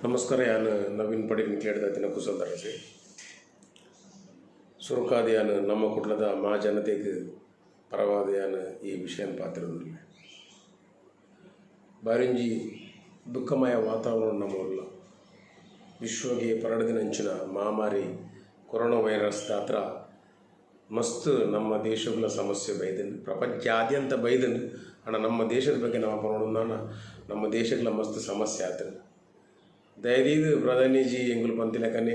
ನಮಸ್ಕಾರ. ಯಾನ್ ನವೀನ್ ಪಡೀಲ್, ನಿಕ್ಲೆಡ್ದಾತಿನ ಕುಸಲ್ದರಸೆ. ಸುರುಕಾದ್ ಯಾನ್ ನಮ್ಮ ಕುಡ್ಲದ ಮಾ ಜನತೆಗ್ ಪರವಾದ್ ಯಾನ್ ಈ ವಿಷಯನ್ ಪಾತೆರೊಂದುಲ್ಲೆ. ಬಾರಿಂಜಿ ದುಃಖಮಯ ವಾತಾವರಣ ನಮ್ಮ ಉಲ್ಲ. ವಿಶ್ವಗೆ ಪರಡ್ದಿನಂಚಿನ ಮಹಾಮಾರಿ ಕೊರೋನಾ ವೈರಸ್ ದಾತ್ರ ಮಸ್ತ್ ನಮ್ಮ ದೇಶಗುಲ ಸಮಸ್ಯೆ ಬೈದ್ಂಡ್, ಪ್ರಪಂಚಾದ್ಯಂತ ಬೈದ್ಂಡ್. ಆಂಡ ನಮ್ಮ ದೇಶದ ಬಗ್ಗೆ ನಮ ಪನೊಡುಂದಾಂಡ ನಮ್ಮ ದೇಶಗ್ಲ ಮಸ್ತ್ ಸಮಸ್ಯೆ ಆತ್ಂಡ್. ದಯದೀದ್ ಪ್ರಧಾನಿಜಿ ಎಂಕುಲು ಪಂತಿಲೆಕನೆ,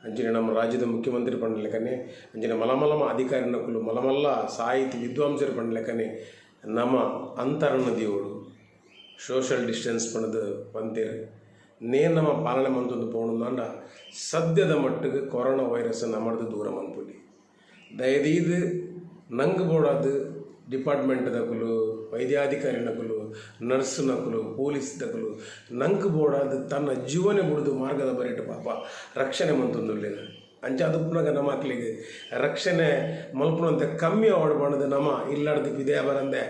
ಅಂಚನೆ ನಮ್ಮ ರಾಜ್ಯದ ಮುಖ್ಯಮಂತ್ರಿ ಪಂಡಿಲೆಕನೆ, ಅಂಚನೆ ಮಲ್ಲ ಮಲ್ಲ ಅಧಿಕಾರಿನಕುಲು, ಮಲ್ಲ ಮಲ್ಲ ಸಾಹಿತಿ ವಿದ್ವಾಂಸರು ಪಂಡಿಲೆಕನೆ ನಮ ಅಂತರನ್ ದೀವೊಡು, ಸೋಷಿಯಲ್ ಡಿಸ್ಟೆನ್ಸ್ ಪಂಡ್ದ್ ಪಂತೆರ್. ನೇನ್ ನಮ ಪಾಲನೆ ಮಂತೊಂದು ಪೋವೊಡುಂದಾಂಡ ಸದ್ಯದ ಮಟ್ಟಗ್ ಕೊರೋನಾ ವೈರಸ್ ನಮಡ್ದ್ ದೂರ ಮನ್ಪೊಲಿ. ದಯದೀದ್ ನಂಕ್ ಬೋಡಾದ್ ಡಿಪಾರ್ಟ್ಮೆಂಟ್ದಕುಲು, ವೈದ್ಯಾಧಿಕಾರಿನಕುಲು, ನರ್ಸ್ನಕುಲು, ಪೊಲೀಸ್ದಕುಲು ನಂಕ್ ಬೋಡಾದ್ ತನ್ನ ಜೀವನೆ ಬುಡ್ದು ಮಾರ್ಗದ ಬರಿಟ್ ಪಾಪ ರಕ್ಷಣೆ ಮಂತೊಂದುಲ್ಲೆರ್. ಅಂಚಾದ್ ಉಪ್ಪುನಗ ನಮ ಅಕ್ಲೆಗ್ ರಕ್ಷಣೆ ಮಲ್ಪುನಂತೆ ಕಮ್ಮಿ ಆವಡ್ ಪಂಡ್ದ್ ನಮ ಇಲ್ಲಡ್ದ್ ಪಿದಯ ಬರಂದೆ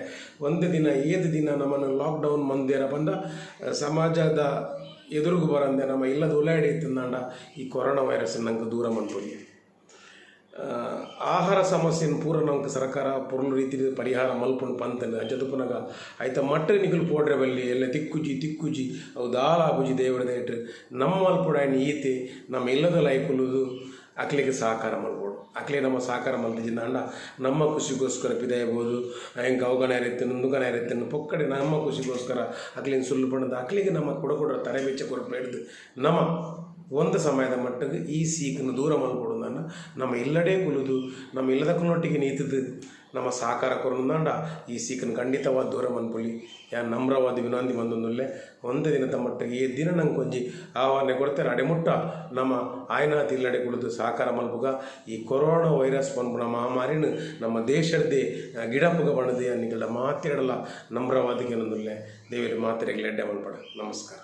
ಒಂತೆ ದಿನ, ಏತ್ ದಿನ ನಮನ್ ಲಾಕ್ ಡೌನ್ ಮನ್ದೆರ ಪಂಡ ಸಮಾಜದ ಎದುರುಗು ಬರಂದೆ ನಮ ಇಲ್ಲದ ಉಲಯಿಡೆ ಇತ್ತ್ಂದಾಂಡ ಈ ಕೊರೋನಾ ವೈರಸ್ ನಂಕ್ ದೂರ ಮನ್ಪೊಲಿ. ಆಹಾರ ಸಮಸ್ಯೆನ್ ಪೂರ ನಂಕ್ ಸರಕಾರ ಪೊರ್ಲು ರೀತಿಡ್ ಪರಿಹಾರ ಮಲ್ಪುಂಡು ಪಂತುಂಡು. ಅಂಚ ತುಪುನಗ ಐತ ಮಟ್ಟ್ ನಿಕುಲು ಪೋಡ್ರೆ ಬಲ್ಲಿ. ಎಲ್ಲ ತಿಕ್ಕುಜಿ ತಿಕ್ಕುಜಿ, ಅವು ದಾಲ ಆಪುಜಿ. ದೇವೆರ್ ದಯೆಟ್ ನಮ ಮಲ್ಪೊಡಾಯಿನ ಈತೆ. ನಮ್ಮ ಇಲ್ಲದ ಕುಲ್ಲುದು ಅಕ್ಲೆಗ್ ಸಹಕಾರ ಮಲ್ಪೊಡು. ಅಕ್ಲೆ ನಮ್ಮ ಸಹಕಾರ ಮಲ್ತಿಜಿಂದಾಂಡ ನಮ್ಮ ಖುಷಿಗೋಸ್ಕರ ಪಿದಯಿ ಪೋದು ಎಂಕ್ ಅವು ಕನಯೆರೆ ಇತ್ತ್ಂಡ್, ಉಂದು ಕನಯೆರೆ ಇತ್ತ್ಂಡ್, ಪೊಕ್ಕಡೆ ನಮ್ಮ ಖುಷಿಗೋಸ್ಕರ ಅಕ್ಲೆನ್ ಸುಳ್ಳು ಪಂಡ್ದ್ ಅಕ್ಲೆಗ್ ನಮ್ಮ ಕುಡ ಕುಡ ತರೆ ಬೆಚ್ಚ ಕೊರ್ಪೆಡ್ದ್ ನಮ ಒಂತೆ ಸಮಯದ ಮಟ್ಟಗ್ ಈ ಸೀಕ್ನ್ ದೂರ ಮಲ್ಪೊಡುಂದಾಂಡ ನಮ್ಮ ಇಲ್ಲಡೇ ಕುಲ್ಲುದು ನಮ್ಮ ಇಲ್ಲದಕುಲ್ನೊಟ್ಟಿಗೆ ನೀತುದು ನಮ್ಮ ಸಹಕಾರ ಕೊರೊಂದಾಂಡ ಈ ಸೀಕ್ನ್ ಖಂಡಿತವಾದ್ ದೂರ ಮನ್ಪೊಲಿ. ಯಾನ್ ನಮ್ರವಾದ್ ವಿನಂತಿ ಮಂತೊಂದುಲ್ಲೆ. ಒಂತೆ ದಿನತ ಮಟ್ಟಗ್ ಈ ದಿನ ನಂಕ್ ಒಂಜಿ ಆಹ್ವಾನ ಕೊರ್ತೆರ್, ಅಡೆ ಮುಟ್ಟ ನಮ ಆಯಿನಾತ್ ಇಲ್ಲಡೆ ಕುಲ್ಲುದು ಸಹಕಾರ ಮಲ್ಪುಗ. ಈ ಕೊರೋನಾ ವೈರಸ್ ಪನ್ಪುನ ಮಹಾಮಾರಿನ್ ನಮ್ಮ ದೇಶರ್ದೇ ಗಿಡಪುಗ ಪಂಡ್ದ್ ಯಾನ್ ನಿಕಲ್ಡ ಮಾತೆರ್ಡಲ ನಮ್ರವಾದ್ ಕೇನೊಂದುಲ್ಲೆ. ದೇವೆರ್ ಮಾತೆರೆಗ್ಲ ಎಡ್ಡೆ ಮಲ್ಪಡ್. ನಮಸ್ಕಾರ.